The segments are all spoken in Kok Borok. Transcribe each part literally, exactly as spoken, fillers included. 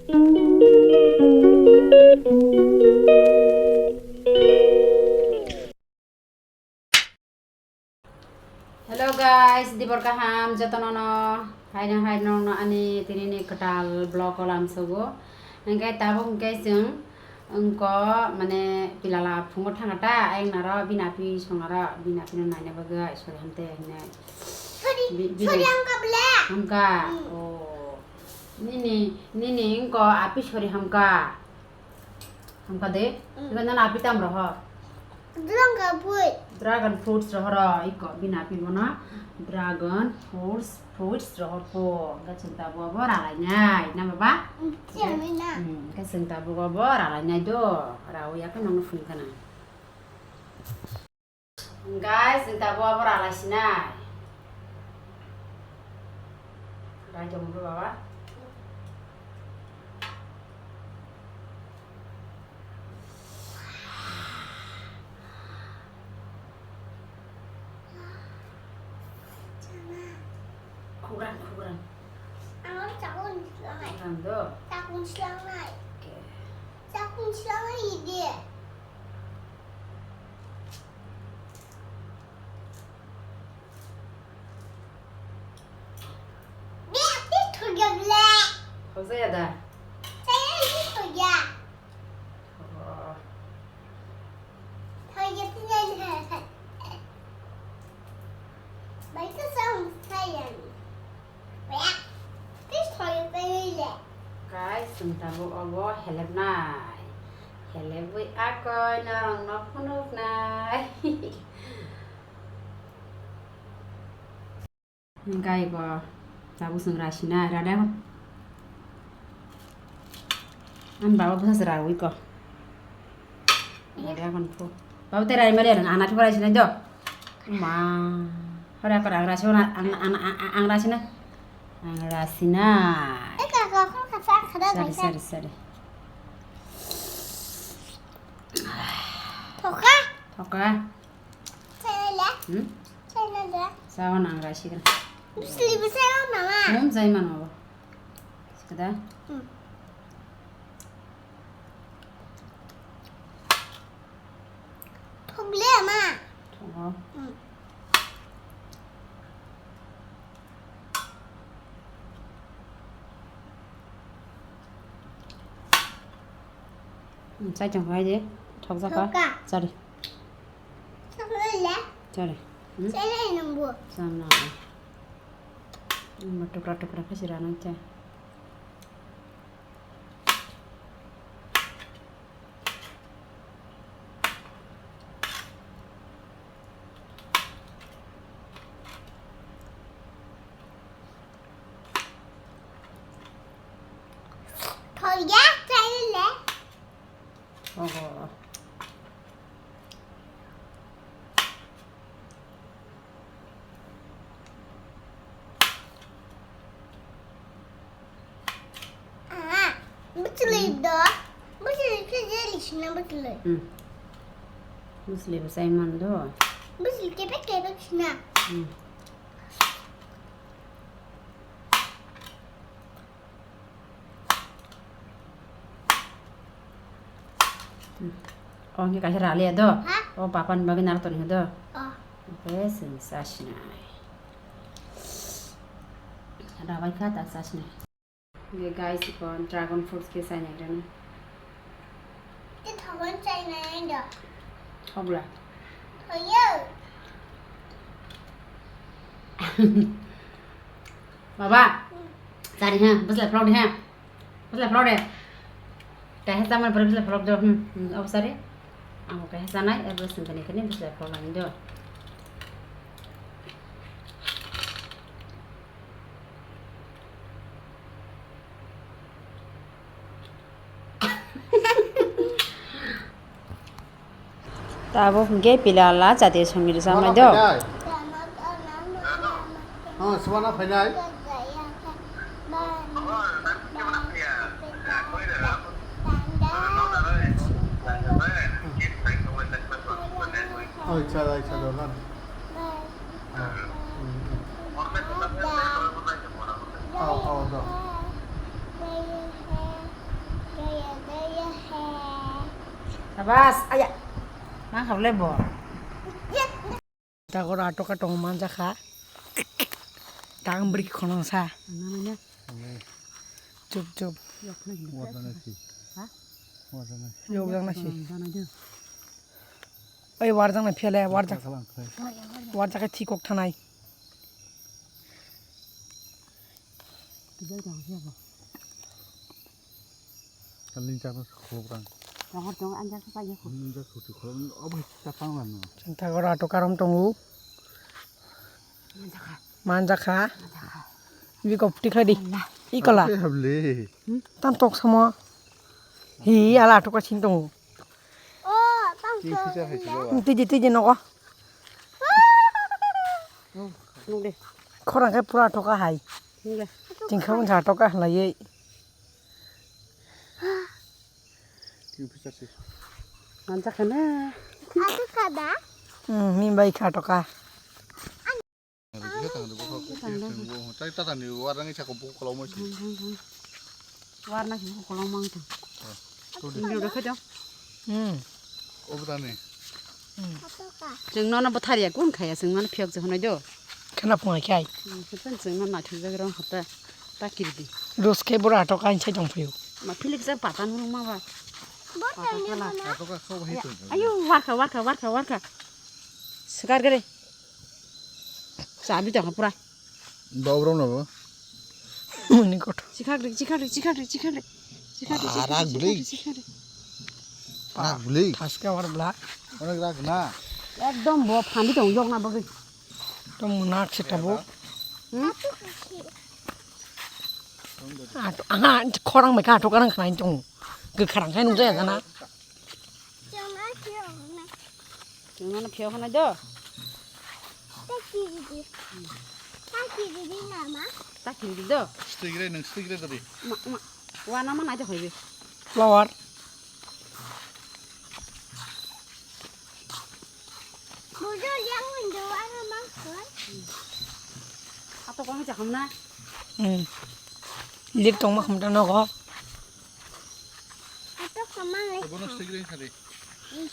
Hello guys, dibor kaham jotono no. Haino hai nongno ani tinini kwtal vlog o lamsogo. Hingke tabuk hingke chwng wngko mane pilala phungo thangata ayang naro bini api songnaro bini api no naina bagwi sorry hamte hinai. Sorry, bi-, bini sorry, hamka ble. Hamka. Hmm. Oh. Nini, nini wngko api sorry hamka. Hamka de, mm. Iko nana api tam rohor. Dragon fruit. Dragon fruits rohor, iko bini api bono dragon fruits, fruits rohor po. Hingke chwng tabuk abo ralainai, na baba? Mm, siya mina. Mm, hingke chwng tabuk abo ralainai do, rawi ya khe nongno phunukha na. Guys, chwng tabuk abo ralai sinai. Rai tongbo baba. Khugrang, khugrang. Ang chakun slangnai. Khugrang do. Chakun slangnai. Okay. Chakun slangnai ide. Thokjaya da? Oh. Guys, chwng tabuk obo helebnai. Helebwi akoi norokno phunuknai. Hingke bo tabuk chwng rasinai, rada. Ani baba bwsa se rawi ko. Baba kon pho. Baba te rai mari ang ana thora sinai do. Ma. Hora ko ang rasi na ang ang ang rasi na. Ang rasi na. Eka ko ko ka sa khada. Sorry, sorry, sorry. Thoka. Thoka. Chai le. Hmm? Chai le le. Sawa nang rasi kan. Bisli bisai mama. Hmm, jai mano. Kada? Hmm. Thok le ma. Thok. Hmm. Hmm, chai chong hai de. Thok jaka. Thok ka. Chari. Chari. Hmm? Chari nunggu. Sana. Hmm, tukra tukra kasi rana cha. Thoya chai le. Oho. Ah, bwchwlwi do. Bwchwlwi khe jeli sina bwchwlwi. Hmm. Bwchwlwi bwsai man do. Bwchwlwi kebek kebek sina. Hmm. O hwnkhe kaisa raliya do. Ha? O papa ni bagwi narwk toni do. O. Hwnkhe chwng chasinai. Rabai kha ta chasinai. Hwnkhe guys, ikon dragon fruit khe chainai rani. Tei thokon chainai do. Thokla. Thoyo. Baba, hmm. Chari ha, bwsla phlok di ha. Bwsla phlok de. Kaisa chamani pore bwsla phlok do. Hmm, hmm, obo sari. Ang bo kaisa chanai, ebo sengkani kani bwsla phlok lani do. Tabuk hwnkhe pilala chati songni rwchapnai do. Oh, Subhana phainai. Oh, icha, icha, dogan. Oh, hmm, hmm. Oh, oh, do. Bas, aya. Mang khablai bo. Dagor atoka tong manjakha. Tang brik khonong sa. Nang ya. Chup, chup. Yok na gini. Wajana si. Ha? Wajana si. Yok jang na si. Wajana dia. Oi, warjak na phele, warjak. Kalang khai. Warjak khai thikok thanai. Tijai dang siya bo. Kaling chakna khulok rang. Dagor dong anjak sa ya ko. Kaling chak suti khulok, obo chapang lan no. Chanta gora to karom tongu. Manjakha. Manjakha. Manjakha. Ibi kopti khadi. Manna. Ikola. Ape hable. Hmm? Tan tok samo. Hi, ala atoka sing tongu. Oh, tang King tok. Fisher hai silo. Tiji, tiji nogo. Nung de. Khorang khe pura atoka hai. Nung de. Tingkha wngkha atoka halaiwi. King Fisher si. Manjakha na. Atoka da? Hmm, min bai kha atoka. Tei tata ni warnai saka buku kalau mau sih. Warna sih buku kalau mau tuh. Ini udah kerja. Hmm. Oh, betani. Hmm. Chwng nono bwthar ya kun khaya chwng nono phiyok je honai do. Khana phungai khai. Hmm, sepen chwng nono naithok jak rong hota ta kirdi. Dos khe bura to kain sai tong phiyo. Ma philik jak pata nung ma ba. Pata kala. Ayo warkha warkha warkha warkha. Swkar gere. Chabi tong pura. Ba obrok no bo. Muni kotor. Chikhak ri chikhak ri chikhak ri chikhak ri. Chikhak ri. Ah, chikhak ri, rak chikhak bwlwi. Ri chikhak ri. Rak bwlwi. Thaske war bla. Onek rak na. Ekdom bo phandi tong yok na bagwi. Ekdom munak se tabo. Hmm? Ato, aha, khorang mai ka ato karang khnai tong. Ge kharang khai nung jaya jana. Chwng nono phiyok hwnwi do. Ta kiridi. Ta kiridi nama. Ta kiridi do. Stigre nung stigre tadi. Ma, ma. Wana ma nai de hoibe. Flower. Bujol yang window aro mangkon. Ato kong ja hamna. Hmm. Lir tong ma khamta nogo. Ato kamang le. Bono stigre khadi.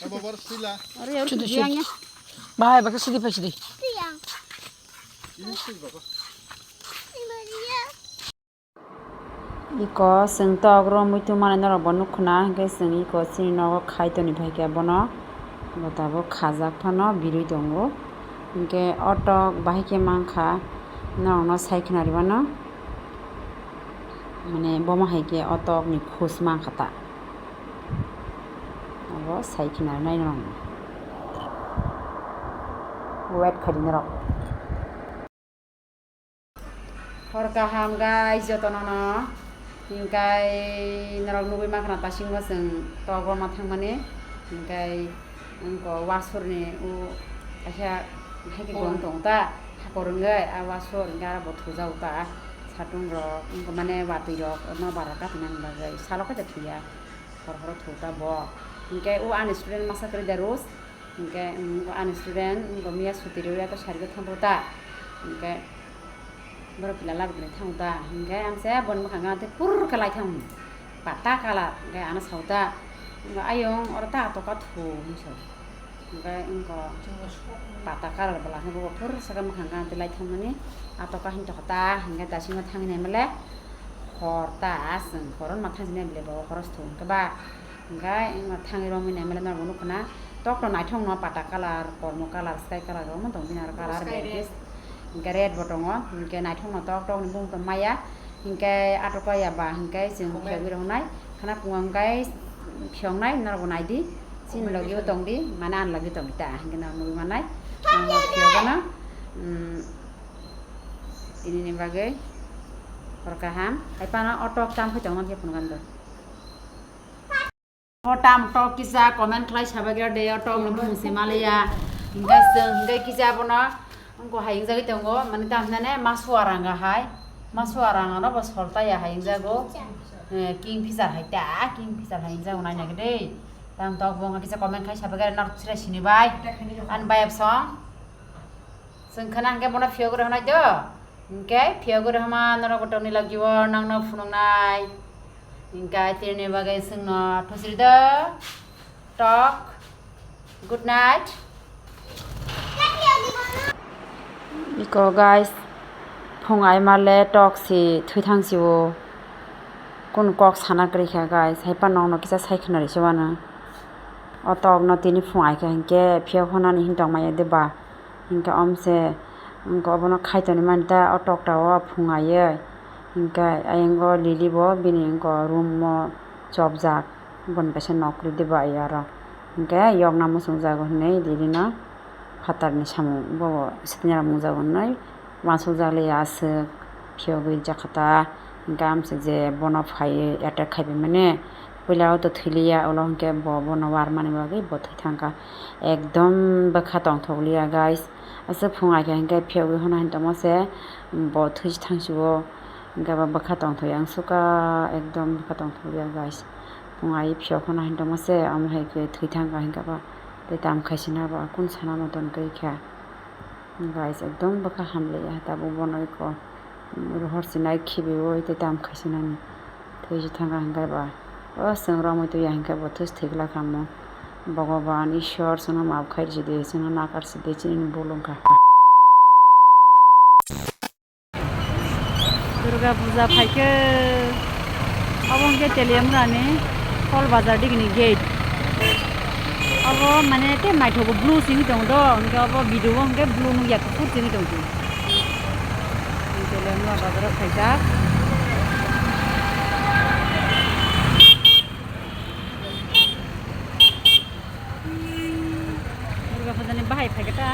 Abo bar sila. Ore, ore, Sudu, sudu. Bahai baka sidi phai sidi. Tiang. Ini sih, Bapak. Ini dia. Iko chwng tok romwi tongmani norok bo nukho na, hwnkhe chwng iko chini nogo khai toni phaikha bono, bo tabuk khajak phano birwi tongo, hwnkhe o tok bahai khe mankha norokno sai khna rwmano, mane bomo hai khe o tokni khus mankha ta, abo sai khna rwnai norokno wait khaidi norok. Hor kaham guys, jotono no. Hingkai norok nugui mankha na tasingo chwng tok roma thangmani. Hingkai wngko wasurni u kaisa haike gong tongo ta, hakor wngwi a wasur hingke aro bo thujao ta. Satung rok wngkha mane watwi rok no bara katinani bagwi salo kaisa thuya. Hor horo thuta bo. Hingke u ani student masa kwrwi da Rose. Hingke, mm, ani student, mm, bo miya suti rwya to sari khe thangbo ta. Hingke, borok pila labu kwrwi thango ta. Hingke, ang se boni mwkhang tei pur khe lai thang. Pata kalar, hingke ano sao ta. Hingke, ayung, oro ta to ka thu, hinwi sao. Hingke, wngko pata kalar bwla khe bo pur saka mwkhang tei lai thangmani. Ato ka hin tokha ta, hingke dasingo thangwi naimale. Hor ta, aswng, horo ma thang sini bele bo, horo thung khe ba. Hingke, wngma thangwi romwi naimale norok nukho na. Tok to naithok no pata kalar, kormo kalar, sky kalar, omo tong bini aro kalar. Sky bag red. Hingke red bo tongo, hingke naithok no tok tok ni bumung tong maya, hingke atoka ya ba, hingke chwng phiyogwi rwnai, khana phungo hingke phiyoknai norok bo naidi, chini logi o tongdi, mane ani logi tongdi ta, hingke norok nugwi mannai, norok phiyogano, mm, tini ni bagwi hor kaham, hai phano o tok cham phai tongma khe phunukgwi do. O tam tok kisa comment khlai sabagra de, o tok no bumung se maliya. Hingke chwng hingke kisa bono wngko hai wngjagwi tongo, mane tam hinane masu aranga hai. Masu aranga no bo solta ya hai wngjago. Eh, King Fisher hai ta, King Fisher hai wngjago naina gede. Tam tok bo wngka kisa comment khai sabagra norok sira sini bai. Ani bayap song. Chwng khana hingke bono phiyogwi rwnai do. Hingke phiyogwi rwma norok bo tongni logi o nangno phunuknai. Hingke tini bagwi chwngno thosiri do. Tok. Good night. Iko guys, phung aima le tok si thwi thang si o. Kun kok sana kwrwi kha guys, hai phano nokno kisa sai khna ri se uanw. O tok no tini phung ai kha hinkhe phiyok honani hin tong maya de ba. Hinkhe omse, hinkhe obono khai toni mani ta o tokta o phung aiwi. Hinkhe ayang o Lily bo bini hinkhe room o chopjak, boni kaisa nokri de bai aro. Hinkhe yokna muchungjago hinwi Lily no phatarni samung bobo sitini rak mungjago hinwi uansukjak liya aswk phiyogwi jakha ta. Hinkhe amse je bono phaiwi attack khaibaimani, puila o to thwiliya, ulo hinkhe bo bono warmani bagwi bo thwi thangkha. Ekdom bwkha tongthokliya guys. Aswk phung ai kha hinkhe phiyogwi hwnna hinwi tongma se bo thwi thangsigo. Hinkhe bo bwkha tongthokya wngsukha, ekdom bwkha tongthokliya guys. Phung ai phiyok hwnna hinwi tongma se amo hai khe thwi thangkha hinkhe ba tei tam khaisina ba kun sana moton kwrwi kha. Guys, ekdom bwkha hamliya tabuk bono eko rohor sinai khibiui tei tam khaisinani thwi se thangkha hinkhe ba o chwng romwi twiya hinkhe bo thwi se thwi glak kha mo. Bhogoban Ishwar chwngno maaf khai rwsidi, chwngno nakar sidi, chini bul wngkha. Durga puja phaikhe obo hwnkhe Teliamurani Kol Bazar digini gate. Obo mane tei naithogo blue simi tongo do, hwnkhe obo video o hwnkhe blue nukya, kuphur simi tongsi. Teliamura bazaro phaijak. Durga puja ni bahai phaikhe ta.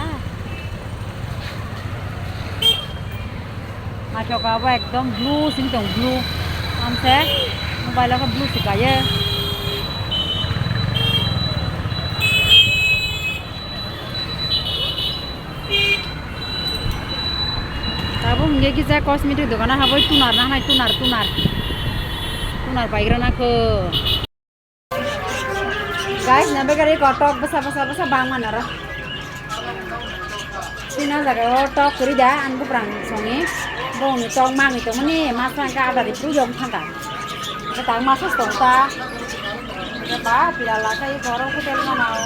Naithoka bo ekdom blue simi tong blue. Amse mobile o khe blue se kaiye. Tabuk hwnkhe kisa cosmetic dogano habwi tunar nangnai, tunar, tunar. Tunar paigrana kho. Guys, na begari kotok bwsa bwsa bwsa bang manaro. Sina jaga o tok kwrwi da, ang buprang songni. Bongni tok mangni tongmani, masrang ka adari pru yong thangka. Tang masas tong ta. Ba pila lakai borok hotel mana o,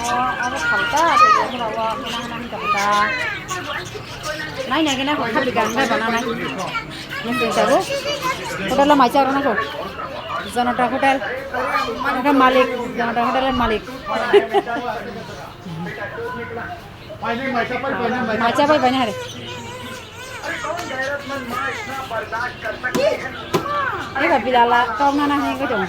abo khalta, tei borok o, nang nang tong ta. Nai nai gana kok khabi gang bai bana nai. Nang tong ta bo. Hotel o mai cha rana kok. Janata Hotel. Hotel malik, Janata Hotel malik. Macha bai bani hari. Eka bilala kau nana hai ko jong.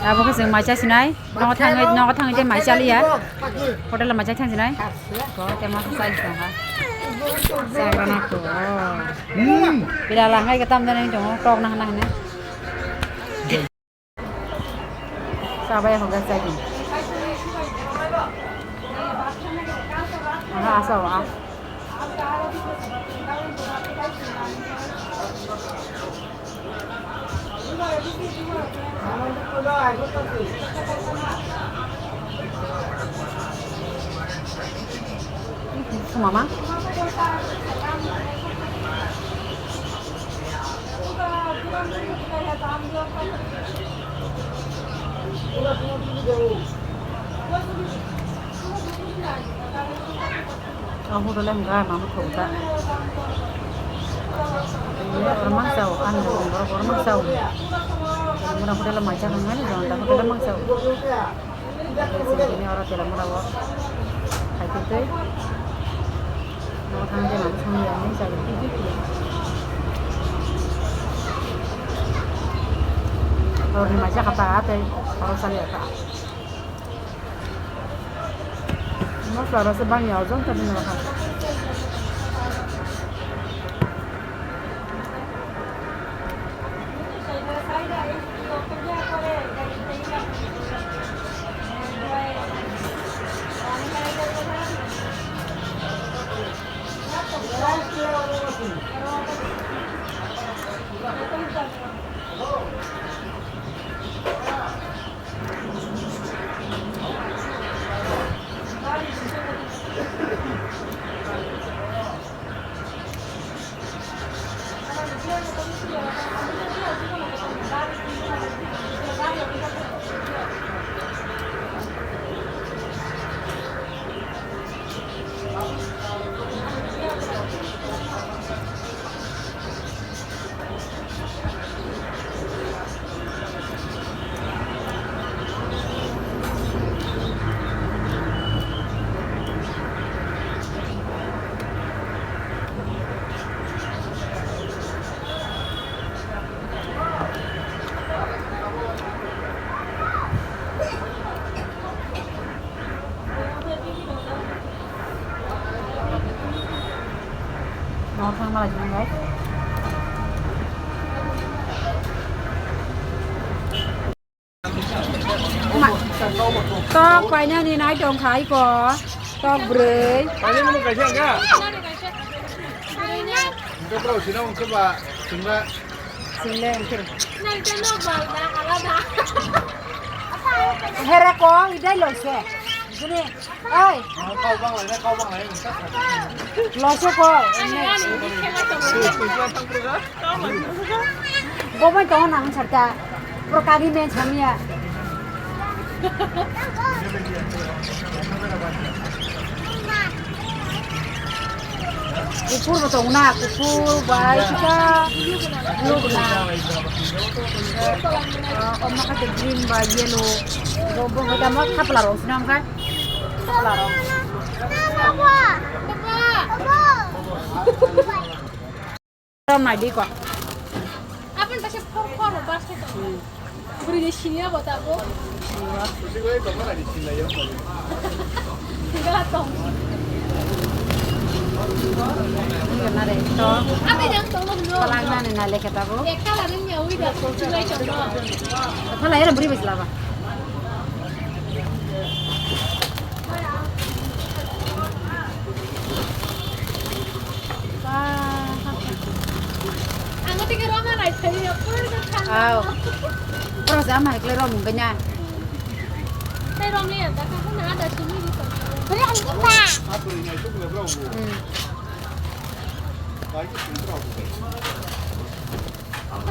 Abo khe chwng mai chasinai, nogo thangwi, nogo thangwi tei mai chaliya. Hotel o mai chai thangsinai. Ko tei masa chai tongkha. Chagrana ko. Hmm. Bilala hai khe tamjani tongo, tok nang nang hinwi. Chabai hokhe chai tong. Aha, asa o, ah. Mama. Ang hotel em ga ma thok da. Ini orang mangsa o, ani orang orang mangsa o. Mura hotel mai cha ngai ni, orang hotel mangsa o. Sini oro tela mura o. Hai tei tei. Nogo thang je mangsa ni, ani cha. Oro ni mai cha kata ate, oro sali ata. Masala rasa bang ya, ozon tadi nolak. Tok painani nai tongkha iko. Tok bwrwi. Painani kaisa wngkha. Hingke borok sina wngkha ba, chwngla. Chwngla wngkha. Hera ko idai loise. Bini, oi. Loise ko. Bo bai tongo nang sarta. Pro kagi men samia. Kuphur bo tongo na, kuphur bai kisa blue bo na. Ah, omo khe green bai yellow. Bo, bo, bo, tamo khapla rok sina wngkha. Khapla rok. Rom nai di ko. Aboni bai se khor khor rok bas khe tongo. Bwrwi ni siniya bo tabuk. Gala tong. Ini na re to. Ate jang tong no. Palang na ni na lekhe tabuk. Ek kala ring ya ui da tong chulai tong no. Phala era bwrwi bai sla ba. Ang tike roma nai thani ya pura ka khan. Aw. Pura sa ma ekle rom ganya. Tei rom le ya da ka na da sini di ko. Beri ang kita. Hmm.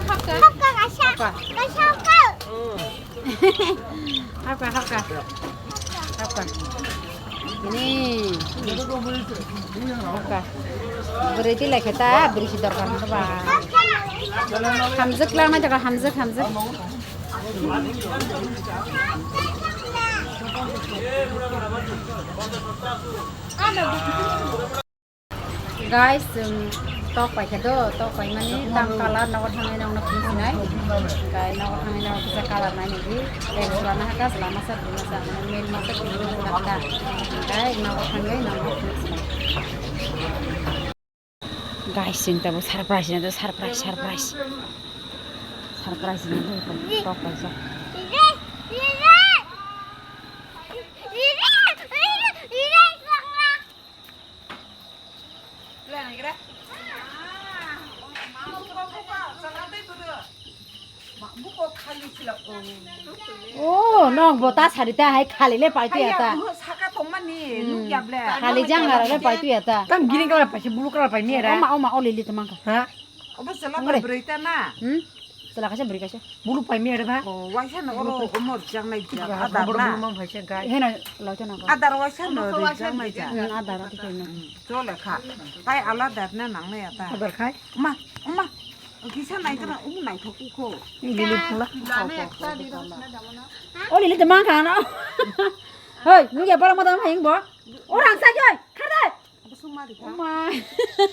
Hapka. Hapka kasha. Hapka. Kasha hapka. Hapka, hapka. Hapka. Ini. Hapka. Bwrwi tilai khe ta, bwrwi si dorkar hwnkhe ba. Hamjwk langnai jaga, hamjwk, hamjwk. Guys, chwng tok paikha do, tok paimani tang colour nogo thangwi nokno phunuksinai. Hwnkhe nogo thangwi nogo kisa colour nainai di. Tei chwla nahakha chwla masa bwrwi masa, male masa female masa kha. Hwnkhe nogo thangwi nokno phunuksinai. Guys, chwng tabuk surprise nai do, surprise, surprise. Surprise nai do, tok paisa. Oh, nong bo ta sari ta hai khali le pai tuya ta. Saka tongmani, hmm, nukya ble. Khali jang ara le pai tuya ta. Tam green colour pai se, blue colour pai ni era. Oma, oma, o lili te mangkha. Ha? Obo chwla bai bwrwi ta na. Hmm? Chwla kaisa bwrwi kaisa. Bulu pai mi ere ba? Oh, waisa no oro omo rijak nai rijak. Adar na. Heno loi to na ko. Adar waisa no rijak nai rijak. Hmm, adar ati koi no. Hmm, chole kha. Tai alada na nang nai ata. Adar khai. Ma, ma. Kisa nai tara umu nai thok ko. Lili phula. O lili te mang kha no. Hoi, nung ya bara madam heng bo. Orang sa joi. Khare. Bwswk ma rikha? Oma.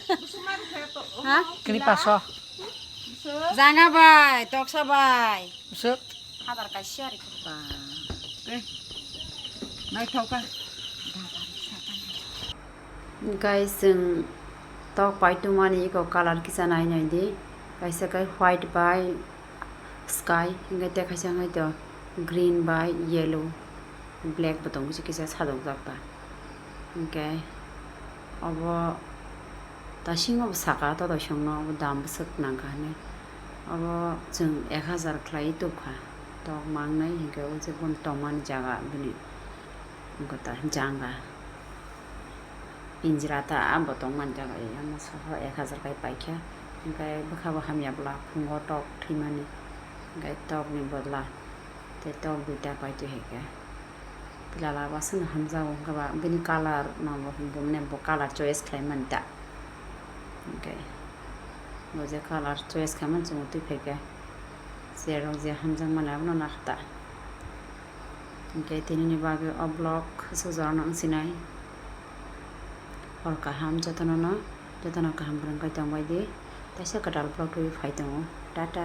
Bwswk ma rikha to? Ha? Kini paso. Bwswk? Janga bai, toksa bai. Bwswk? Hadar kaisa rikha. Ba. Eh. Naithok kha. Guys, chwng tok pai tongmani eko colour kisa nai nai di. Kaisa kai white bai sky, hingke tei kaisa wngkha to green bai yellow, black bo tongo kisa kisa sadokjak ta. Hingke obo tasingo bo saka to dosongno obo dam bwswk nangkha hinwi. Obo chwng ek hajar khlaiwi tubkha. Tok mangnai hingke o je bono tongmani jaga bini wngkha ta janga. Pinjra ta ah bo tongmani jaga, eh, ano saha ek hajar kai paikha. Hingke bwkha bo hamya bwla phungo tok thwimani. Hingke tokni bodla tei tok duita paitwi hai khe. Pilala bo aswkno hamjago, hwnkhe ba bini colour no bo, bo mane bo colour choice khlai mani ta. Hingke bo je colour choice khaimani chwngno twi phaikhe, chair rok je hamjakmani abono nakha ta. Hingke tinini bagwi o vlog aswk jorano wng sinai. Hor kaham jotonono, jotono kaham kwrwng khe tongbai di. Teisa kwtal vlog twiwi phai tongo. Tata.